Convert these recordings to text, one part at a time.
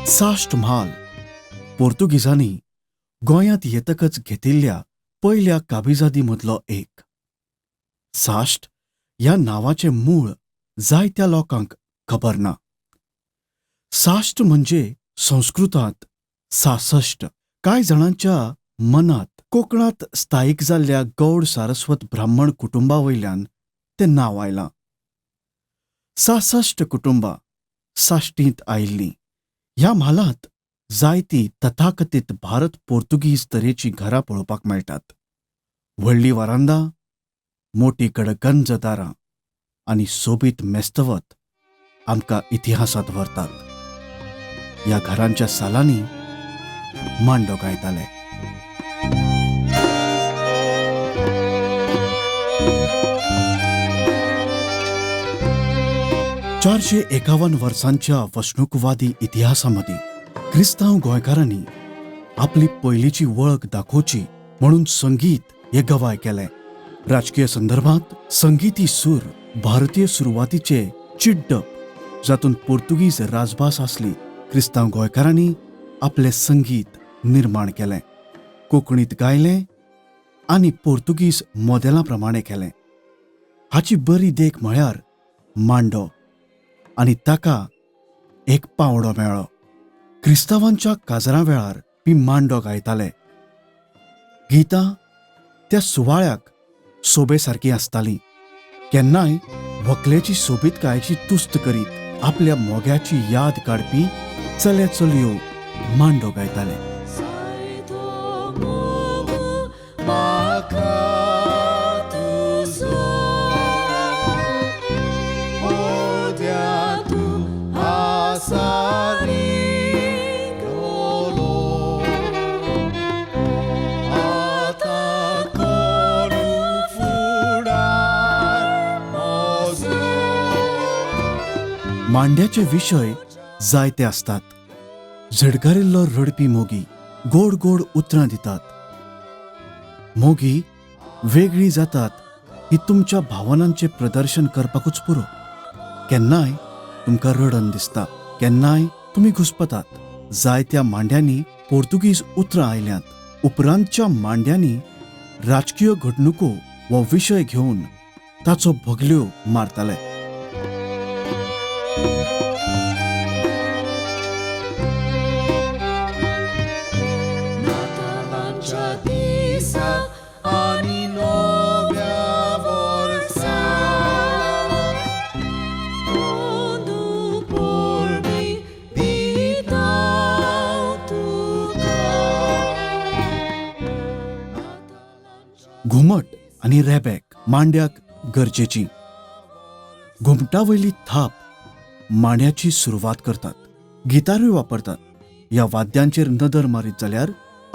साश्ट म्हाल पोर्तुगीजांनी गोंयांत येतकच घेतिल्ल्या पयल्या काबिजादी मदलो एक. साश्ट ह्या नांवाचें मूळ जायत्या लोकांक खबर ना. साश्ट म्हणजे संस्कृतांत सासश्ट. कांय जाणांच्या मनांत कोंकणांत स्थायीक जाल्ल्या गौड सारस्वत ब्राह्मण कुटुंबा वयल्यान तें नांव आयलां. सासश्ट कुटुंबां साश्टींत आयिल्लीं. ह्या म्हालांत जायतीं तथाकथीत भारत पोर्तुगीज तरेचीं घरां पळोवपाक मेळटात. व्हडलीं वारांदां, मोटी गडगंज दारां आनी सोबीत मेस्तवत आमकां इतिहासांत व्हरतात. ह्या घरांच्या सालांनी मांडो गायताले. 451 वर्सांच्या वसणुकवादी इतिहासा मदीं क्रिस्तांव गोंयकारांनी आपली पयलींची वळख दाखोवची म्हणून संगीत हें गवाय केलें. राजकीय संदर्भांत संगीती सूर भारतीय सुरवातीचे चिड्डप जातूंत पोर्तुगीज राजभास आसली, क्रिस्तांव गोंयकारांनी आपलें संगीत निर्माण केलें, कोंकणींत गायलें आनी पोर्तुगीज मॉडेला प्रमाणें केलें. हाची बरी देख म्हळ्यार मांडो आनी ताका एक पावंडो मेळ्ळो. क्रिस्तांवांच्या काजरा वेळार ती मांडो गायताले. गितां त्या सुवाळ्याक सोबे सारकीं आसतालीं. केन्नाय व्हंकलेची सोबीतकायेची तुस्त करीत आपल्या मोग्याची याद काडपी चले चलयो मांडो गायताले. मांड्याचे विशय जायते आसतात. झिडकारिल्लो रडपी मोगी गोड गोड उतरां दितात. मोगी वेगळी जातात ही तुमच्या भावनांचें प्रदर्शन करपाकूच पुरो. केन्नाय तुमकां रडन दिसता, केन्नाय तुमी घुस्पतात. जायत्या मांड्यांनी पोर्तुगीज उतरां आयल्यांत. उपरांतच्या मांड्यांनी राजकीय घडणुको हो विशय घेवन ताचो भगल्यो मारताले. घुमट आनी रेबेक मांड्याक गरजेची. घुमटा वयली थाप मांड्याची सुरवात करतात. गितारूय वापरतात. ह्या वाद्यांचेर नदर मारीत जाल्यार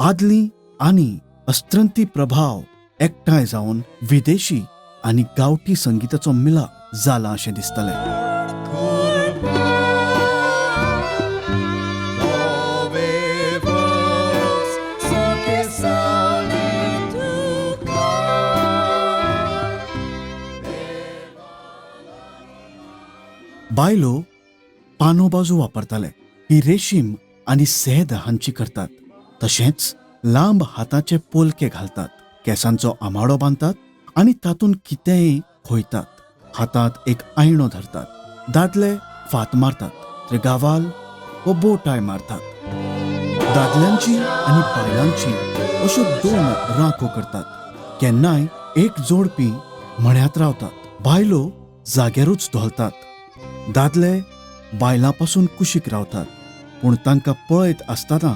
आदली आनी अस्त्रंती प्रभाव एकठांय जावन विदेशी आनी गांवठी संगीताचो मिलाप जाला अशें दिसतलें. बायलो पानो बाजू वापरताले. ही रेशीम आनी सेद हांची करतात. तशेंच लांब हाताचे पोलके घालतात. केंसांचो आमाडो बांदतात आनी तातूंत कितेंय खोयतात. हातांत एक आयणो धरतात. दादले फात मारतात, ते गावाल व बोटाय मारतात. दादल्यांची आनी बायलांची अश्यो दोन रांको करतात. केन्नाय एक जोडपी म्हण्यांत रावतात. बायलो जाग्यारूच धोलतात. दादले बायलां पासून कुशीक रावतात, पूण तांकां पळयत आसतना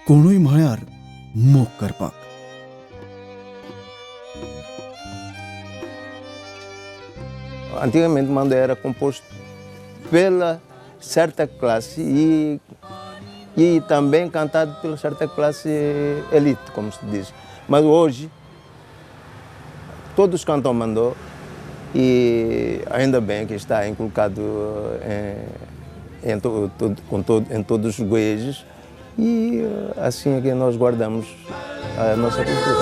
कोणूय म्हळ्यार मोग करपाक. Antigamente Mando era composto pela certa classe e também cantado pela certa classe elite, como se diz. Mas hoje todos cantam Mandó e ainda bem que está inculcado em todos os goiages. E assim é que nós guardamos a nossa cultura.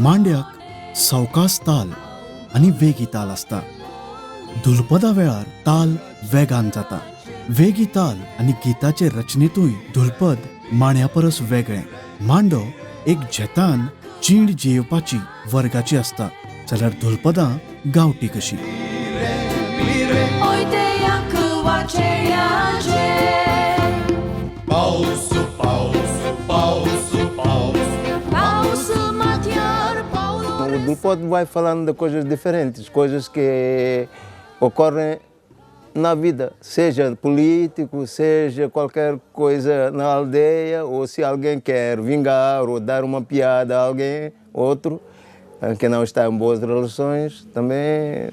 मांड्याक सावकास ताल आनी वेगी ताल आसता. धुलपदा वेळार ताल वेगान जाता. वेगी ताल आनी गीताचे रचनेतूय धुलपद मांड्या परस वेगळें. मांडो एक झेतान जीण जियेवपाची वर्गाची आसता, जाल्यार धुलपदां गांवठी कशी. O Dulpod vai falando de coisas diferentes, coisas que ocorrem na vida, seja político, seja qualquer coisa na aldeia, ou se alguém quer vingar ou dar uma piada a alguém, outro, que não está em boas relações, também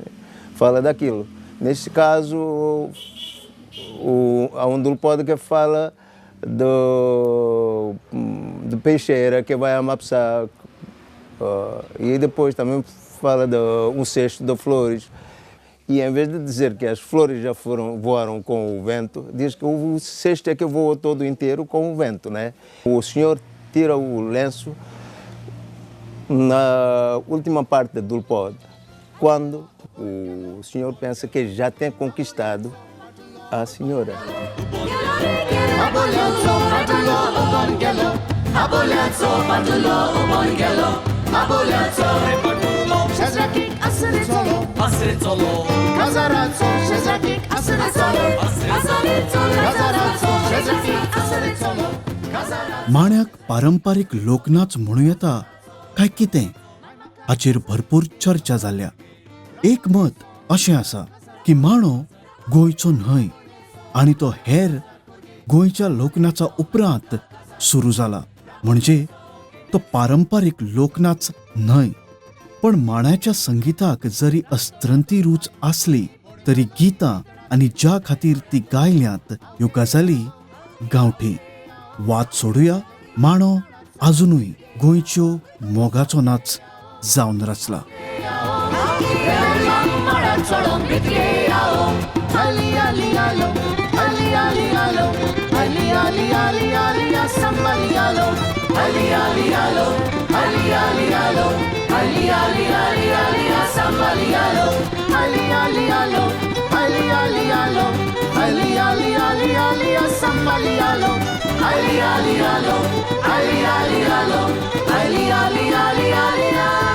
fala daquilo. Neste caso, há um Dulpod que fala do peixeira que vai amassar. E depois também fala de um cesto de flores. E em vez de dizer que as flores já voaram com o vento, diz que o cesto é que voou todo inteiro com o vento, né? O senhor tira o lenço na última parte do Dulpod, quando o senhor pensa que já tem conquistado a senhora. माण्याक पारंपारीक लोकनाच म्हणूं येता काय कितें हाचेर भरपूर चर्चा जाल्या. एक मत अशें आसा की माणो गोंयचो न्हय आनी तो हेर गोंयच्या लोकनाचा उपरांत सुरू जाला, म्हणजे तो पारंपारीक लोकनाच न्हय. पण माण्याच्या संगीताक जरी अस्त्रंती रूच आसली तरी गीतां आनी ज्या खातीर ती गायल्यांत ह्यो गजाली गांवठी. वाद सोडुया, माणो आजुनूय गोंयच्यो मोगाचो नाच जावन रचला. Ali, ali, ali, ali, ali, ali, ali, ali, ali.